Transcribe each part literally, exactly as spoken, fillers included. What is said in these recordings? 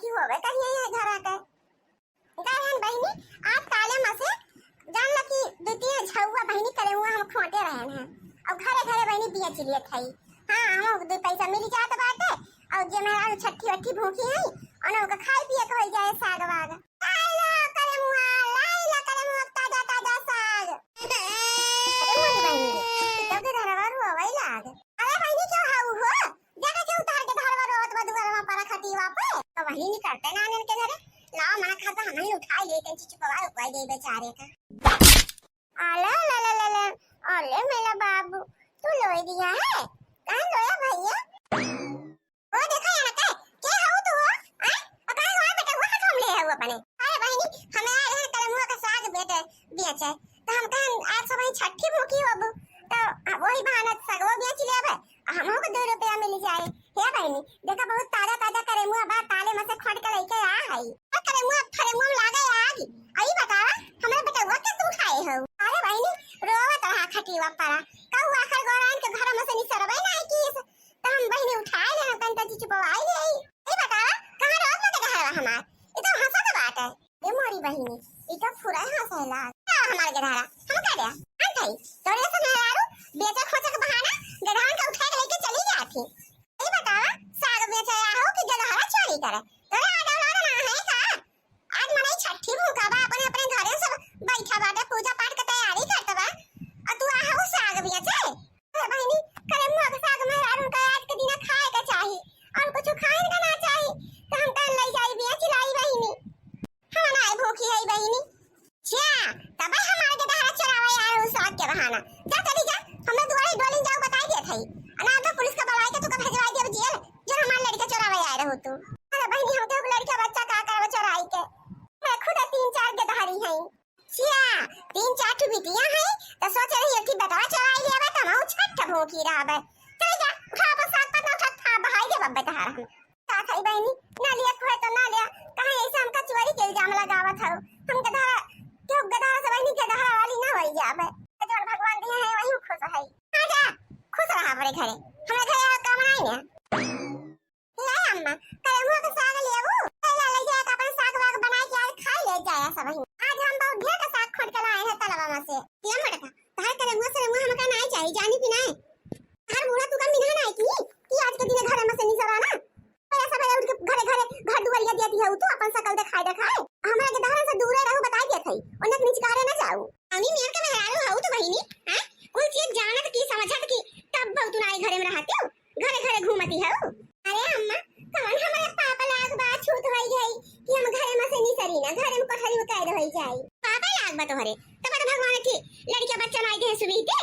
कि होवे करिए ये घर आके। गए हन बहिनी, आज ताले में से जान लो कि दू तीन झउआ बहिनी करे हुआ हम खोटे रहन हैं। और घरे घरे बहिनी बिया चिलियत है। हाँ, हम दो पैसा मिल जात बाटे। और जे मेहरारू छठी वट्ठी भूखी है, उन्हें उनका खाए पिए के हो जाए साग वाग। लाई लो करे मुआ, लाई लो करे मुआ, ताजा ताजा साग। अरे मोरी बहिनी, ई तो के धरवा रोवै लाग। अरे बहिनी, क्यों हाउ हो? देखा क्यों उतार के धरवा रोवत बा दुआरवा पर खटिया पे? तो बहिनी निकलते ना आनन के घरे। लाओ, मना खाता हम ही उठाई लेते, चिचुपवा उपाय दे बेचारे का। अले, अले, अले, अले, अले, मेरा बाबू, तू लोई दिया है? कहाँ लोया भैया? ओ देखा यहाँ के, के हऊ तू हो? आय? और कहाँ हुआ बेटा, हुआ हाथ हम ले हऊ अपने? अरे बहिनी, हमें आए हैं कलमुआ का साग बेटे, बेचे। तो हम कहन, आज सब वही छठी भूखी होबू, तो वही बहाना सगवो बेच लेबे, आ हमहू को दो रुपया मिल जाए। हे बहिनी, देखा बहुत ताजा ताजा करेमुआ बा, ताले में से खोट के लेके आ हई। आ करेमुआ, फरेमुआ में लागे आग। आई बतावा, हमरा बेटवा के तू खाए हो? अरे बहिनी, रोवत रहा खटिया परा। कहू आखिर गौरान के घर में से निसरबे नहीं कीस। तो हम बहिनी उठाए ले, हम तन चिचुपवाई ले। ए बतावा, कहाँ रोज में देखा है हमार? ई तो हंसत बाटे। ए मोरी बहिनी, ई तो फुराए हंसेला। का हमार गधारा? हम का दे? हम कही, तोरे से मेहरारू बेचा खोचा के बहाना गधारन के उठा के लेके चली जाती। ई बतावा, साग बेचे आया हो कि गधारा चोरी करे? तोरे आडा वाला ना है का? आज मनई छठी भूखा बा, अपने, अपने घरे सब बैठा बाटे, पूजा पाठ के तैयारी करत बा। आ तू आया हो साग बेचे? अरे बहिनी, कलमुआ के साग मेहरारू का आज के दिना खाए का चाही, और कुछ खाए का ना चाही, तो हम तन ले जाई बेच लाई बहिनी। हम ना भूखी है बहिनी। छ्या, तबे हमारे के दहरा चोरावे आए रहू साग के बहाना। जा चली जा, हमें दुआरी डोली जाओ बताई देत हई। अना तो पुलिस का बुलाई के तू का भेजवाई देब जेल, जो हमारे लड़के चोरावे आए रहू तू। अरे बहिनी, हम के लड़का बच्चा का करब चोराई के? मैं खुद तीन चार के धारी हई। छ्या, तीन चार ठो बिटिया है, तो सोच रही एक ठो बेटवा चोराई लेबे, तो हम छठ भूखी रहबे। चली जा, उठा अपन साग पत्ता उठा खा बहाई देब अब बेटा हम। का खाई बहिनी, ना लिया कोई तो ना लिया, कहाँ ऐसे हमका चोरी के इल्जाम लगावत हो? हम गधा, क्यों गधा से बहिनी गधा वाली ना होई जाबे। जौन भगवान दिए हैं वही खुश है। हाँ जा, खुश रहा अपने घरे, हमारे घरे और काम नहीं है। ले अम्मा, कलमुआ के साग लेबू? ले, ले, ले जाए के अपन साग वाग बनाए के आज खाई ले जाए सब ही। आज हम बहुत ढेर का साग खोट के लाए हैं तलवा में से। ले मटका, तहार कलमुआ सलमुआ हमका नहीं चाहिए, जानी कि नहीं? हर बूढ़ा तू का मिला नहीं की, कि आज के दिन घर में से निसरा ना। पहले सब उठ के घरे घरे घर दुआरिया दिया दिया तू अपन शकल दिखाए दिखाए। हमरा के दहरन से दूरे रहू बताई देत हई। उन्हें निचकारे ना जाऊ। अमी मियाँ के मेहरारू हऊ तू बहिनी, हैं? कुल चीज जानत की समझत की तब बहुत नाई घरे में रहती हो। घरे घरे घूमती हऊ। अरे अम्मा, कौन हमरे पाप लाग बा छूत होई गई कि हम घरे में से निसरी ना, घरे में कोठरी में कैद होई जाई। पाप लाग बा तोहरे, तब तो भगवान के लड़का बच्चा नाई दे सुबीते।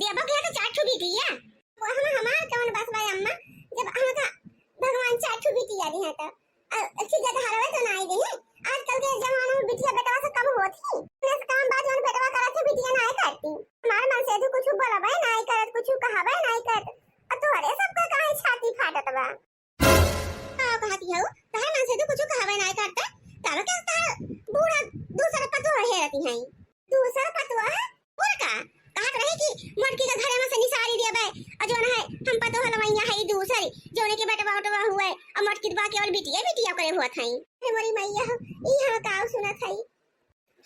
देबो के तो चार ठो बिटिया। वो हम हमार कौन बस बा अम्मा, जब हमका भगवान चार ठो बिटिया दिया तो। अ, अच्छी गदहरवे तो नाई दे। आजकल के जमाना में बिटिया बेटवा से कम होत ही। उन्हें से काम बात जौन बेटवा करत है, बिटिया नाई करती। हमार मन से तू कुछ बोलबे नाई करत, कुछ कहबे नाई करत। अब तोहरे सबका काहे छाती फाटत बा? का कहती हऊ? तोहरे मन से तू कुछ कहबे नाई करत। तब क्या तोहर बूढ़ा दूसर पतोह हेरती हैं? दूसर पतोह? और का? कहत रहे कि मोटकी के घरे में से निसारी देबे, और जौन है, हम पतोह लवैया है दूसरी, जौने के बेटवा उटवा हुए, और मोटकी बा केवल बिटिया, बिटिया करे हुआ थाई। अरे मोरी मैया हो, ई हम का सुनत हई?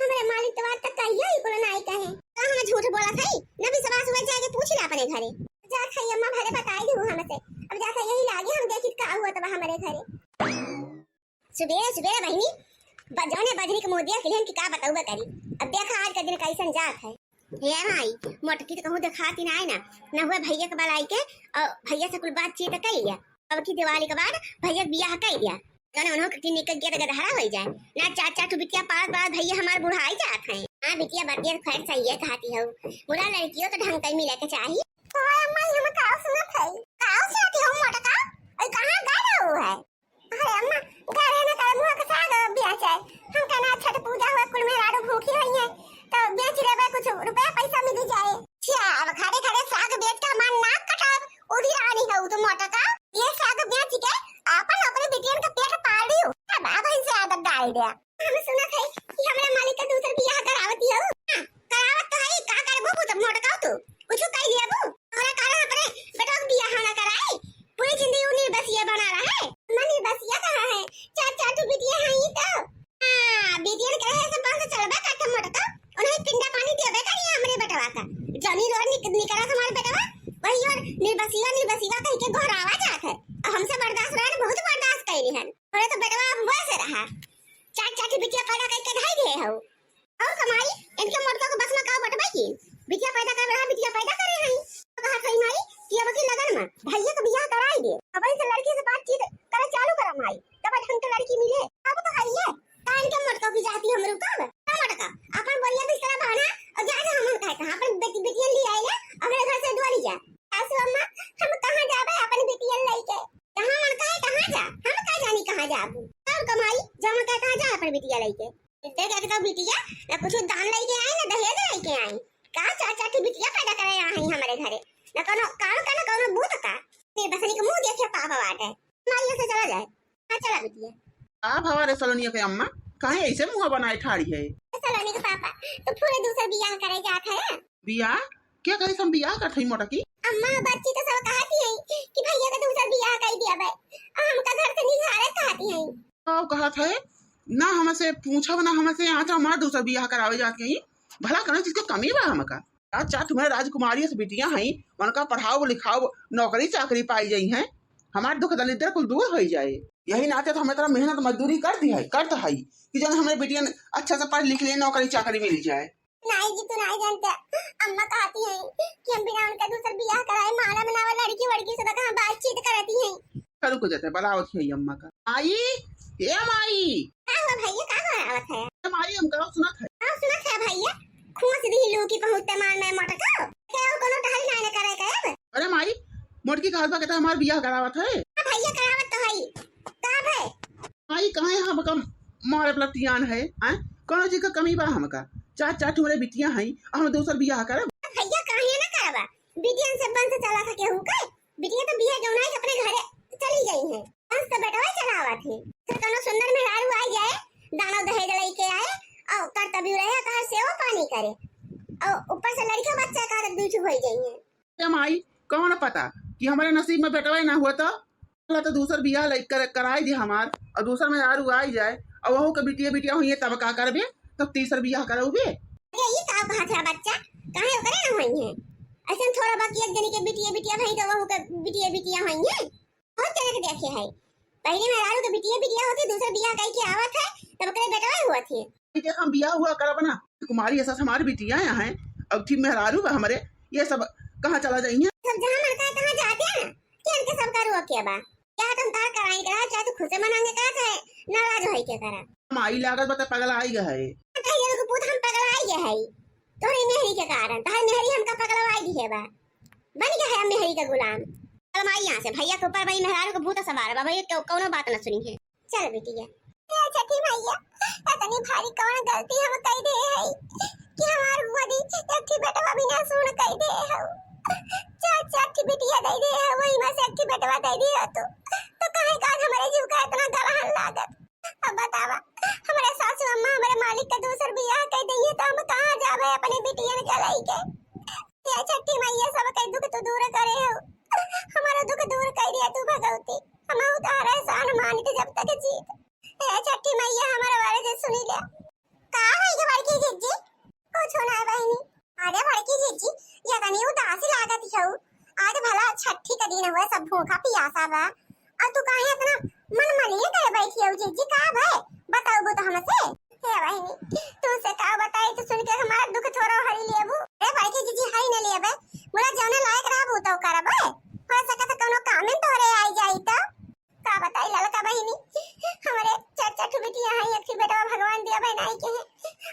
हमरे मालिक तो आज तक कहियो ई कुल नाई कहे। का हम झूठ बोलत हई? न विश्वास हुए जाके पूछ ले अपने घरे। जा खाई अम्मा भले बताई दी हमसे। अब जा खाई यही लागे हम देखी का हुआ तब हमारे घरे। सुबेरे सुबेरे बहिनी, ब-, जौने बजरी के मुँह देख लिहन कि का बतउबे करी। अब देखा आज का दिन कैसन जात है। हे माई, मोटकी तो कहूँ देखाती ना है ना, न हुए भैया के बलाई के, और भैया से कुल बातचीत कर लिया। अब की दिवाली के बाद भैया के बियाह कर दिया, जौने उन्हों के निकल गया तो गदहरा हो जाए ना। चार चार ठो बिटिया पालत पालत भैया हमार बुढ़ाई जात हैं। हाँ बिटिया, बतिया तो खैर सही है कहती हूँ, बुरा लड़कियों तो ढंग का ही मिले के चाहिए। तो अम्मा, हम का सुनत है, का सुनती हूँ मोटका, और कहाँ गए रहू है? अरे अम्मा, घरे न करे मुँह के साग बेचे। हम कहना छठ पूजा हुआ, कुल मेहरारू भूखी होई है, तो बेच लेबे, कुछ रुपया पैसा मिल जाए। छ्या, अब घरे घरे साग बेच के हमार नाक कटाब, उड़ी रानी हो तू मोटका। ये साग बेच के आपन अपने बिटियन के पेट पालियो। अब बहिन से आदत डाल दे। हम सुनत है कि हमरा मालिक का दूसर बियाह करावती हो। हाँ, करावत तो है, का करबू तू मोटका तू? कुछ कह लेबू? तोहरा कारण अपने बेटवा के बियाह ना कराई, पूरी जिंदगी उ निर्बसिया बना रहा है। अम्मा निर्बसिया कहाँ है? चार तोरे तो बेटवा अब वैसे रहा, चार चार ठे बिटिया पैदा करके धई दिहे हऊ। और का माई, इनके मोटका के बस में का बटबे की? बिटिया पैदा करे रहा, बिटिया पैदा करे हई। तो कहा सही माई कि अब की लगन में भैया के बियाह कराई दे। अब इनसे लड़की से बातचीत करे चालू करा माई, तब ढंग के लड़की मिले। अब तो हइये, का इनके मोटका की जाती हम रुकब? का मोटका, अपन बोरिया बिस्तरा बांधा और जा, जा हमन कहे कहाँ अपन बेटी, बेटियन ले आए ले, अपने घर से दुआरी जा। सासू अम्मा, हम कहाँ जाबे अपन बेटियन लेके? जहाँ मन कहे तहाँ जा, हम का जानी कहाँ जाबू। और का माई, जहाँ मन कहे तहाँ जा अपन बिटिया लेके। देख, एक तो बिटिया ना कुछ दान लेके आई, ना दहेज लेके आई। का चार चार ठे बिटिया पैदा करे आई हमरे घरे, ना कोनो काम का, ना कोनो बूत का। ते बसनी के मुँह देखे पाप बाटे। माई से चला जाए। हाँ, चला बिटिया। का भवा रे सलोनिया के अम्मा, काहे ऐसे मुँह बनाए ठाड़ी है? सलोनी के पापा, तो पूरे दूसर बियाह करे जात है। बियाह? क्या कहे हम बियाह करत हई मोटकी? अम्मा, बच्ची तो सब कहती है कि भैया के दूसर बियाह कर दिया बे, और हमका घर से निकाले कहती है। का कहत है? ना हमसे पूछब, ना हमसे आँच हमार दूसर बियाह करावे जात हई। भला कौन चीज के कमी बा हमका? अच्छा, तुम्हें राजकुमारी से बिटिया हई, उनका पढ़ाओ लिखाओ, नौकरी चाकरी पाई जाई हैं, हमार दुख दलिद्र कुल दूर होई जाए। यही नाते तो हम इतना मेहनत मजदूरी कर दी है, करत हई कि जौन हमरे बिटियन अच्छा से पढ़ लिख ले, नौकरी चाकरी मिल जाए। नाई जी, तू नाई जानते, अम्मा कहती हैं कि हम बिना उनका दूसर बियाह कराए मानब ना, वो लड़की वड़की से तो कहाँ बातचीत करती हैं। चल, रुक जाते, बुलावत है अम्मा का। आई, ए माई। का हुआ भैया, का हुआ आवत है? ए माई, हम गाँव सुनत है। गाँव सुनत है भैया, खोस दी लू की पहुँचते मान में मटका। क्या वो कोनो टहल नाई ने करे का अब? अरे माई, मोटकी कहत बा कहता हमार बियाह करावत है। हाँ भैया, करावत तो है। का भे? माई, काहे हमका मारे पलटियान है, हैं? कोनो चीज का कमी बा हमका? चार, चार ठुमरे बिटिया हैं, हम दूसर बियाह करब? भैया, काहे ना करबा? बिटियन से बंस चला सके हूँ के? बिटिया तो बियाह जौन है अपने घरे चली गई है। बंस तो बेटवा चलावत है। तो कोनो सुंदर मेहरारू आ जाए, दानो दहेज लेके आए, और कर्तव्य रहे, तो हर सेवा पानी करे, और ऊपर से लड़का बच्चा का तो बीच हो गई है। ए माई, कौन पता कि हमारे नसीब में बेटवा ही ना हुआ तो? अल्लाह तो दूसर बियाह लइ-, कर-, कराई दे हमार, और दूसर मेहरारू आई जाए, और वहू के बिटिया, बिटिया हुई है, तब का करबे? तब तीसर बियाह करउबे? अरे, ई का कहत है बच्चा? काहे ओकरे ना होई है? ऐसन थोड़ा बा कि एक जनी के बिटिया, बिटिया भई तो वहू के बिटिया, बिटिया होई है? बहुत जने के देखे है, पहले मेहरारू के बिटिया, बिटिया होती, दूसर बियाह कई के आवत है, तब ओकरे बेटवा ही होत है। ई देख, हम बियाह हुआ करब ना, कुमारी ऐसा हमारे बिटिया यहाँ है, अब ठीक मेहरारू बा हमरे, ये सब कहाँ चला जाई हैं? सब जहाँ मन का तहाँ जाते हैं ना, कि हमके सब का रोक के बा? क्या तुम तार कराई करा, चाहे तू खुद से मनांगे करा, चाहे नाराज होई के करा। माई लागत बता पगला आई गए है। कहिए लोग पूत हम पगला आई गए है, तोहरी मेहरी के कारण, तोहरी मेहरी हमका पगलवाई दी है बा, बन गया है मेहरी का गुलाम। चल माई यहाँ से, भैया के ऊपर भाई मेहरारू के भूत सवार बा, भैया क्यों कौनो बात न सुनी है। चल बिटिया। ए छठी मैया, इतनी भारी कौन गलती हम कई दे है कि हमार गोदी एक ठे बेटवा भी ना सुन कई दे है। चार चार ठे बिटिया दे दे है, वही में से एक ठे बेटवा दे दे है तू, तो काहे का आज हमारे जीव का इतना गलहन लागत? अब बतावा, हमारे सासू अम्मा हमारे मालिक के दूसर बियाह कई दे है, तो हम कहाँ जावे अपने बिटियन के लई के? या छठी मैया, सबके दुख तू दूर करे हो, हमारा दुख दूर कर दिया तू भगवती। हम उतारा एहसान मानित जब तक जीत। ए छठी मैया, हमारा वाले जे सुनी ले। का होई गे बड़की जिज्जी? कुछ ना बहिनी। अरे बड़की जिज्जी, ये तनी उदासी लागत हऊ। आज भला छठी का दिन हुआ, सब भूखा पियासा बा, और तू काहे इतना मन मलिन करे बैठी हऊ जिज्जी? का भय, बताऊ तो हमसे। हे बहिनी, तुमसे का बताई, तू सुन के हमार दुख थोड़ा हरी लेबू। अरे बड़की जिज्जी, हरी न लेबे, बोला जौने लायक रहबू तो करबे। हो सके तो कोनो काम में तोहरे आई जाई तो। का बताई ललका बहिनी, हमरे चार चार ठो बिटिया हैं, एक ठो बेटवा भगवान दिया बनाई के है।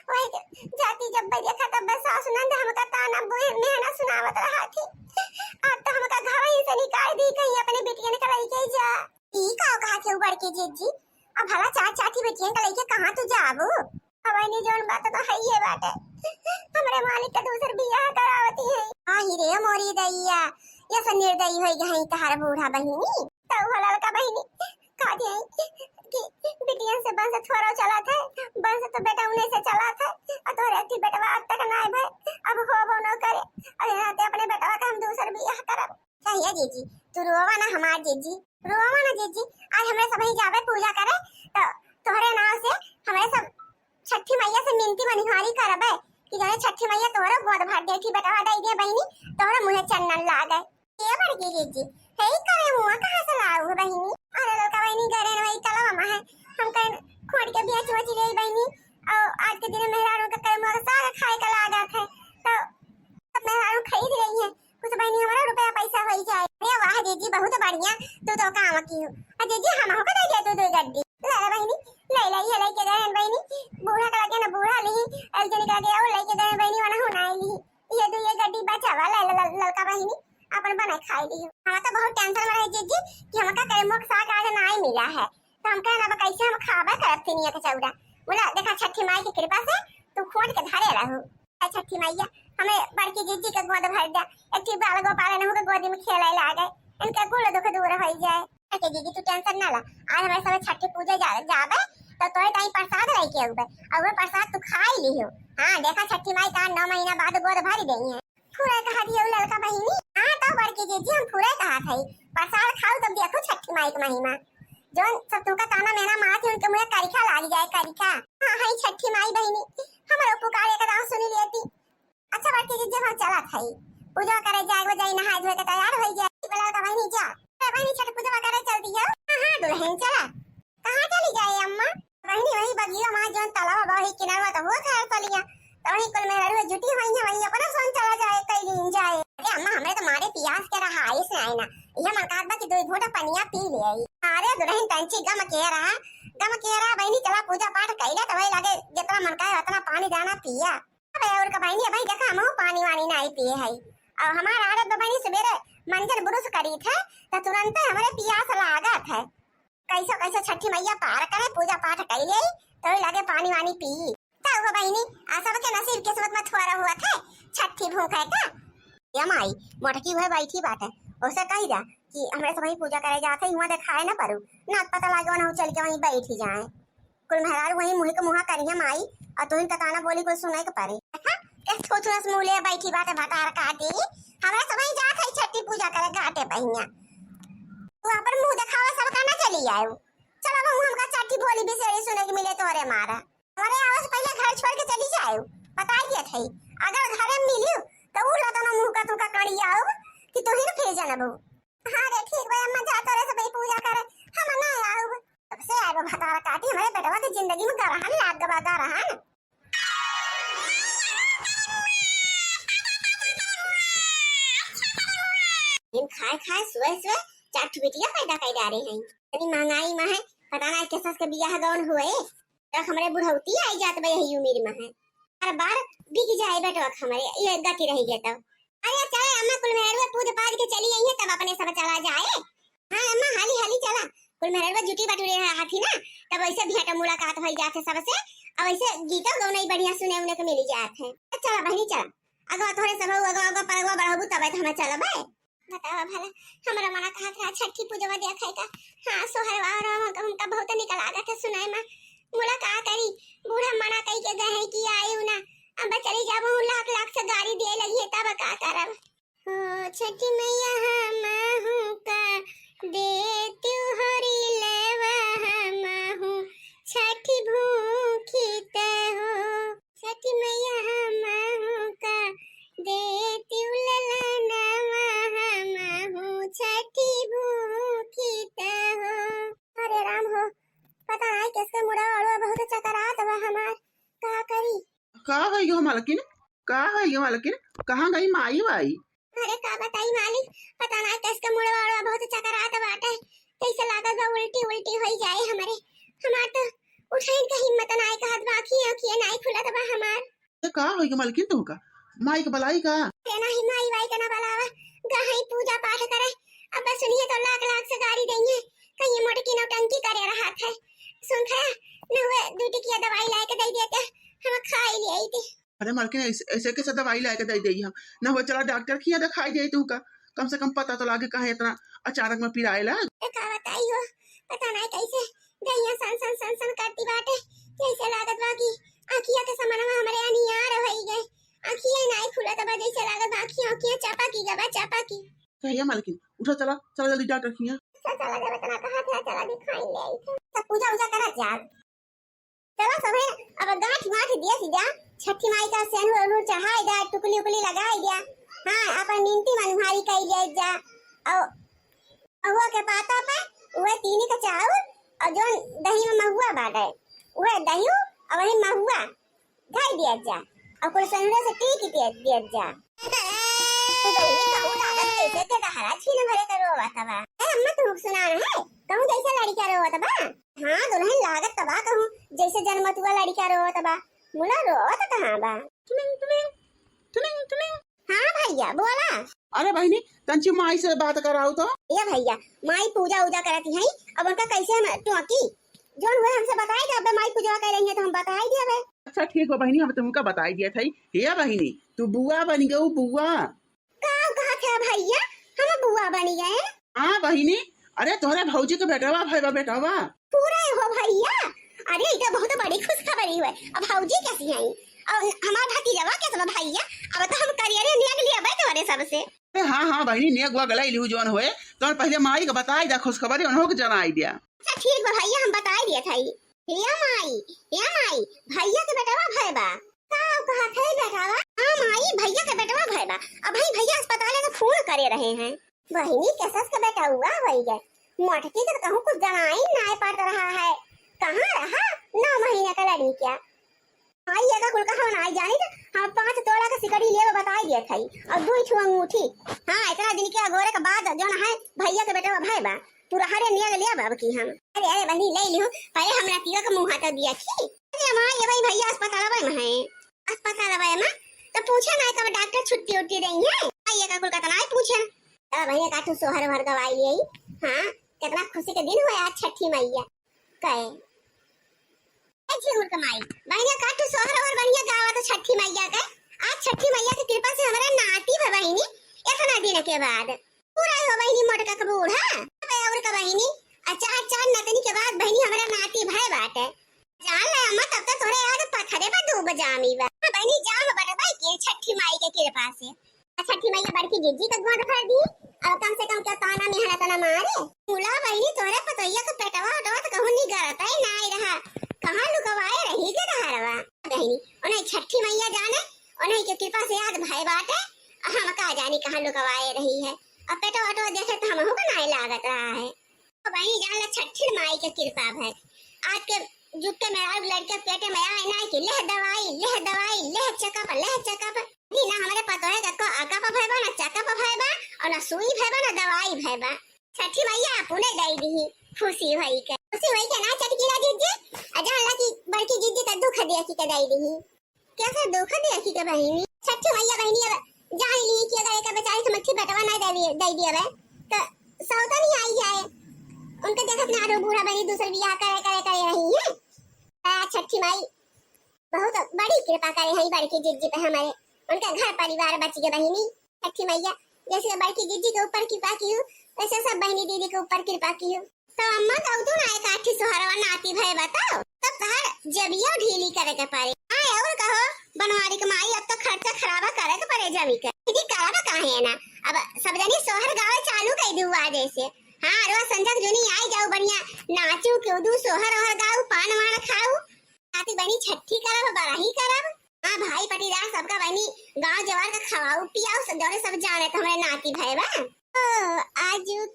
वही के जाति जब देखा तब सास नंद हमका ताना बुए मेहना सुनावत रहा थी। अब तो हमका घर ही से निकाल दी, कहीं अपने बिटियन का लइके जा। ई का कहा थे बड़की जिज्जी? अब भला चार चार ठो बिटियन का लइके कहाँ तू जाबू? अब इन्हें जौन बात तो है ये बात है, हमरे मालिक का दूसर बियाह करावती है। आई रे मोरी दैया, ये सब निर्दयी होई गई तहार बूढ़ा बहिनी। तो वो ललका बहिनी कहती है कि बिटियन से वंश थोड़ा चला था, वंश तो बेटा उन्हें से चला था, और तोहरे एक बेटवा आज तक ना आए भाई, अब हो वो न करे, और यहाँ ते अपने बेटवा का हम दूसर बियाह करब। कहिए जीजी, तू रोवा ना हमार जीजी, रोवा ना जीजी। आज हमरे सबही जाबे पूजा करे, तो तोहरे नाव से हमरे सब छठी मैया से मिनती मनिहारी करबे कि जौने छठी मैया तोहरो गोद भर दे, कि बेटवा दे दे बहिनी, तोहरो मुँहे चंदन लागे। ए बड़की जीजी, हे करे मुआ कहाँ से लाऊ हो बहिनी? अरे ललका नहीं करे वही तलवा में है, हम कहें खोट के बेच वच ले बहिनी। और आज के दिन मेहरारू के कलमुआ के साग खाए का लागत है, तो सब मेहरारू खरीद रही है, कुछ बहिनी हमारा रुपया पैसा हो ही जाए। अरे वाह जीजी, बहुत बढ़िया, तू तो काम की हो। आ जीजी, हम हो के दे दे तू दो गड्डी। ले ले बहिनी, ले ले, ये लेके दे बहिनी, बूढ़ा का लगे ना बूढ़ा ली, एक जनी का लगे और लेके दे बहिनी, वरना हो ना ली। ये दो ये गड्डी बचावा, ले ले, ले, ललका बहिनी, अपन बनाए खाए ली। हम तो बहुत टेंशन में रहे जीजी कि हमका कलमुआ के साग आज ना मिला है, तो हम कहना अब कैसे हम खाबा करब तिनिया के चौरा। बोला, देखा छठी माई की कृपा से तू खोट के धरे रहू। ए छठी मैया, हमें बड़की जीजी के गोद भर दे, एक ठी बाल गोपाल नहु के गोदी में खेले लागे, इनका गोड़ दुख दूर हो जाए। ए जीजी, तू टेंशन ना ला, आज हमारे सब छठी पूजे जा, जाबे, तो तोरे ताई प्रसाद लेके अउबे, और वो प्रसाद तू खाई लिहो। हाँ, देखा छठी माई का नौ महीना बाद गोद भर देई है। फुरे कहा दियो ललका बहिनी। हाँ, तो बड़की जीजी, हम फुरे कहा थे, प्रसाद खाऊ तब देखो छठी माई के महिमा। जोन सब तुमका ताना मेना मारत है, उनके मुँहे करिखा लाग जाए, करिखा। हाँ, हाय छठी माई बहिनी, हमरो पुकार एक दाव सुनी लेती। अच्छा बड़की जीजी, हम चलत हई, पूजा करे जाए, वो जाई नहाए धोए के तैयार हो जाए। बोला का बहिनी जा, अरे बहिनी छठ पूजा करे चल दियो। हाँ, हाँ दुल्हन चला। कहाँ चली जाए अम्मा? बहिनी वही बगिया माँ जोन तालाब बा वही किनारवा तो होत है पलिया, तो वही कुल मेहरारू जुटी हुई है, वही अपना सोन चला जाए, कई दिन जाए। अरे अम्मा, हमरे तो मारे पियास के रहा, आइस ना आए ना, यह मन कहत बा कि दो घूंटा पनिया पी ले आई। अरे दुल्हन तंची गम के रहा, गम के रहा बहिनी, चला पूजा पाठ कैला तो वही लगे जितना मन कहे उतना पानी जाना पिया। अबे और का बहिनी, भाई देखा, हम पानी वानी नहीं पिए है। अब हमार आदत बा बहिनी, सवेरे मंजन ब्रश करी थे, तो तुरंत हमारे पियास लागत है। कैसो कैसो छठी मैया पार करे, पूजा पाठ कैले, तो लगे पानी वानी पी। तो वो बहिनी, आ सबके नसीब किस्मत में थोड़ा हुआ थे, छठी भूख है का? ये माई, मोटकी हुए बैठी बात है, उसे कही जा कि हमरे सबही पूजा करे जाते, हुआ देखाए ना परू, ना पता लागे, ना चल के वहीं बैठ ही जाए। कुल मेहरारू वहीं मुँह के मुँहा करिया माई, और तुहिन कताना बोली कुल सुने के परे। देखा, एक थोथुरस मुँह ले बैठी बाटे भतार काटी, हमरा सब वहीं जात है छठी पूजा करे घाटे बहिया। तू अपन मुँह देखावा, सब का ना चली आयो। चलो अब हमका छठी बोली बिसेरी सुने के मिले तोरे मारा। अरे आवे से पहले घर छोड़ के चली जायो, बताई दिया था। अगर घरे में मिलियो तो उ लतनो मुँह का तुमका कड़ी आओ कि तुहिन फिर जनबू। हाँ रे, ठीक बा अम्मा, जा तोरे सब पूजा करे, हम ना आउब। तब से आए वो भतारा काटी, हमारे बेटवा की जिंदगी में गरहन लाग गवा, गरहन। दिन खाए खाए सुबह सुबह चार ठो बिटिया पैदा कर डारे हैं। इतनी महंगाई में है, पता ना किस के बियाह गौन हुए। तक हमरे बुढ़ौती आई जात बा यही उम्र में है। हर बार बिक जाए बेटवा हमरे, ये गति रही गया तब। अरे चले अम्मा, कुल मेहरुआ पूज पाज के चली आई है, तब अपने सब चला जाए। हाँ अम्मा, हाली हाली चला, कुल मेहरुआ जुटी बटुरे है हाथी ना, तब वैसे भेंट मुलाकात हो जात है सबसे, और वैसे गीतो गौनई बढ़िया सुने उन्हें के मिल जात है। तो चला बहनी चला, अगवा तोहरे सब अगवा अगवा परगवा बढ़ाबू तब तो हम चलबे। बतावा भला, हमरा मना कहत रहा छठी पूजवा देखे का। हाँ, सोहरवा और हम, हमका बहुत निक लागत है सुनाए में। मुला का करी, बूढ़ा मना कई के गए हैं कि आयु ना, अब चली जाबो, लाख लाख से गारी दिए लगी है, तब का करब? ओ छठी मैया, हमहू का देत्यू होरी लेवा, हमहू छठी भूखी ते हो। छठी मैया हमहू का देतिउ ललनवा, हमहू छठी भूखी त हो। अरे राम हो, पता नाई किसके मुड़वा उड़वा बहुत चकरात बा हमार, का करी? का होई गो मालकिन? का होई गो मालकिन? कहाँ गई माई वाई? अरे का बताई मालिक, पता ना कैसे मुड़वा उड़वा बहुत चकरात बाटे, कैसे लागत बा उल्टी उल्टी होई जाए हमरे। हमार तो उठाइन का हिम्मत नाई कहत बा, आँखिए आँखिए नाई खुलत बा हमार। तो का होई गो मालकिन तुमका? माई के बलाई का? अरे नाही माई वाई के ना बलावा, गहई पूजा पाठ करे। अब बस सुनिए तो लाख लाख से गारी देइए, कहीं मोटकी नौटंकी करे रहत है। सुन खाया, न हुए दू टिकिया दवाई लाए के दे देते, हम खाई ले आई थी। अरे मालकिन, ऐसे, ऐसे कैसे दवाई लाए के दे देई हम? ना हो, चला डॉक्टर खिया दिखाई दे तू का, कम से कम पता तो लागे काहे इतना अचानक में पिराए लाग। ए, का बताई हो, पता नहीं कैसे गैया सन सन सन सन करती बाटे, जैसे लागत बा कि आँखिया के समनवा हमरे अनियार होई गए, आँखिया नाई खुलत बा, जैसे लागत बा आँखिया आँखिया चपकी गबा चपकी। कहिया मालकिन, उठो, चला, चला जल्दी डॉक्टर खिया। चल, चला जब इतना कहा था, चला दिखाई ले आई थे। सब पूजा उजा करत जा। चला सभे, अब गांठ वांठ दिया सी जा, छठी माई का सेनुर उनुर चढ़ाई जा, टुकली उकली लगाई जा, हाँ, अपन मिनती मनहारी कई जाए जा, और महुआ के पाता पे उहे तीनी का चाउर और जौन दही में महुआ बाटे, उहे दही और वही महुआ धई दिया जा और कुल संदूर से टीक दिया, दिया जा। तो बहिनी कहूँ लागत जैसे के दहरा छीन भरे के रोवत बा। ए अम्मा, तू सुना है कहूँ जैसे लड़का रोवत बा। हाँ दुल्हन, लागत त बा कहूँ जैसे जनमतुआ लड़का रोवत बा। मुला रोवत कहाँ बा? टुनिंग, टुनिंग, टुनिंग, टुनिंग। हाँ भैया बोला। अरे बहिनी, तंची माई से बात कराऊ तो। ए भैया, माई पूजा उजा करत ही, अब उनका कैसे हम टोकी? जौन हुए हमसे बताई दे, अबे माई पूजा कर रही है तो हम बताई दे अबे। अच्छा ठीक बा बहिनी, हम तुमका बताई दिया था। हे बहिनी, तू बुआ बन गऊ, बुआ। का कहत है भैया, हम बुआ बनी गए? हाँ बहिनी, अरे तोहरे भौजी के बेटवा भइबा, बेटवा। पूरा हो भैया, अरे ई तो बहुत बड़ी खुशखबरी हुए। अब भौजी कैसी आई और हमार भतीजवा कैसे बा भैया? अब तो हम करियरे नेग लिया बे तोहरे सबसे। अरे हाँ हाँ बहिनी, नेग वा गलाई लिहू जौन हुए, तौन पहले माई के बताई दा खुशखबरी, उन्हों के जनाई दिया। अच्छा ठीक बा भैया, हम बताई दिया था। हे माई, हे माई, भैया के बेटवा भइबा। का कहत है बेटवा? हाँ माई, भैया के बेटवा भइबा। अब भाई भैया अस्पताल से फोन करे रहे हैं। बहिनी, कैसस के बेटवा भइया? मोटकी के तो कहूँ कुछ जनाई नाय पड़ रहा है। कहाँ रहा नौ महीने का लड़का? आई एका कुल कहा नाय जानी तो हम पाँच तोला के सिकड़ी लेवे बताई दिया था और दो ठो अंगूठी। हाँ, इतना दिन के अगोरे के बाद जौन है भैया के बेटवा भइबा। पूरा हरे नियर लिया बाब की हम। अरे अरे बहिनी, ले लियो, पहले हमरा तीवा के मुँह हाथ दिया थी। अरे माँ, ये भाई भैया अस्पताल में है। अस्पताल में तो पूछे ना कब डॉक्टर छुट्टी उट्टी रही है। भैया का कुल कितना ही पूछे। अब भैया का तू सोहर भर गवाई ले आई। हाँ, कितना खुशी के दिन हुआ आज छठी मैया कहे। ए झिंगुर के माई, बहिनिया का तू सोहर ओहर बढ़िया गावा तो छठी मैया के। आज छठी मैया के कृपा से हमारा नाती भा बहिनी इतना दिन के बाद पूरा हो बहिनी मोटका के बूढ़ा। अबे और का बहिनी, आ चार चार नतनी के बाद बहिनी हमारा नाती भय बाटे। जान ले अम्मा, तब तो तोरे याद पत्थरे पर डूब जामी बा। हाँ बहिनी, जाम बटबाई के छठी माई के कृपा से। आ छठी मैया बड़की जिज्जी के गोद भर दी, अब कम से कम क्या ताना मेहनत ना मारे। मुला बहिनी, तोरे पतोहिया के पेटवा उटवा तो कहूँ नहीं गरत है, ना ही रहा। कहाँ लुकवाए रही के दहरवा? बहिनी, उन्हें छठी मैया जाने, उन्हें के कृपा से याद भय बाटे, हम का जानी कहाँ लुकवाए रही है। अब पेटवा उटवा देखे तो हमहू को नाई लागत रहा है। तो बहिनी जान ला छठी माई के कृपा भय। आज के जुग के मेहरारू लड़के पेटे में आए ना कि लेह दवाई, लेह दवाई, लेह चेकअप, लेह चेकअप। नहीं ना हमारे पतोहे का को अकअप भय बा, ना चेकअप भय बा, और ना सुई भय बा, ना दवाई भय बा। छठी मैया अपने दई दी खुशी होई के। खुशी होई के ना चटकीला जिज्जी, आ जान ला कि बड़की जिज्जी का दुख देखी के दई दी। कैसे दुख देखी के बहिनी? छठी मैया बहिनी अब जान ली कि अगर एक बेचारी के मच्छी बेटवा ना दे दिए, दे दिए बे, तो सौता नहीं आई जाए। उनके देखत ना रो बूढ़ा बहिनी दूसर बियाह करे, करे, करे रही है। आ, छठी माई बहुत बड़ी कृपा करे है बड़की जिज्जी पे हमारे, उनका घर परिवार बच गए बहिनी। छठी मैया जैसे बड़की जिज्जी के ऊपर कृपा की हूँ, वैसे सब बहिनी दीदी के ऊपर कृपा की हूँ। तो अम्मा, तो तू ना एक आठी सोहरवा नाती भय बताओ, तब तहार जबियो ढीली करे के पड़े। हाँ, और कहो, बनवारी के माई, अब तो खर्चा खराबा करे के पड़े जमी के। दीदी, करबा काहे ना? अब सब जनी सोहर गावे चालू कर दू आज ऐसे। हाँ, रोज संझा के जोनी आई जाऊ, बढ़िया नाचू, कूदू, सोहर ओहर गाऊ, पान वान खाऊ। नाती बहिनी छठी करब, बरही करब। हाँ, भाई पटीदार सबका बहिनी गाँव जवार का खवाऊ पियाऊ, सब जौरे सब जाने तो हमरे नाती भय बा। ओ, आजू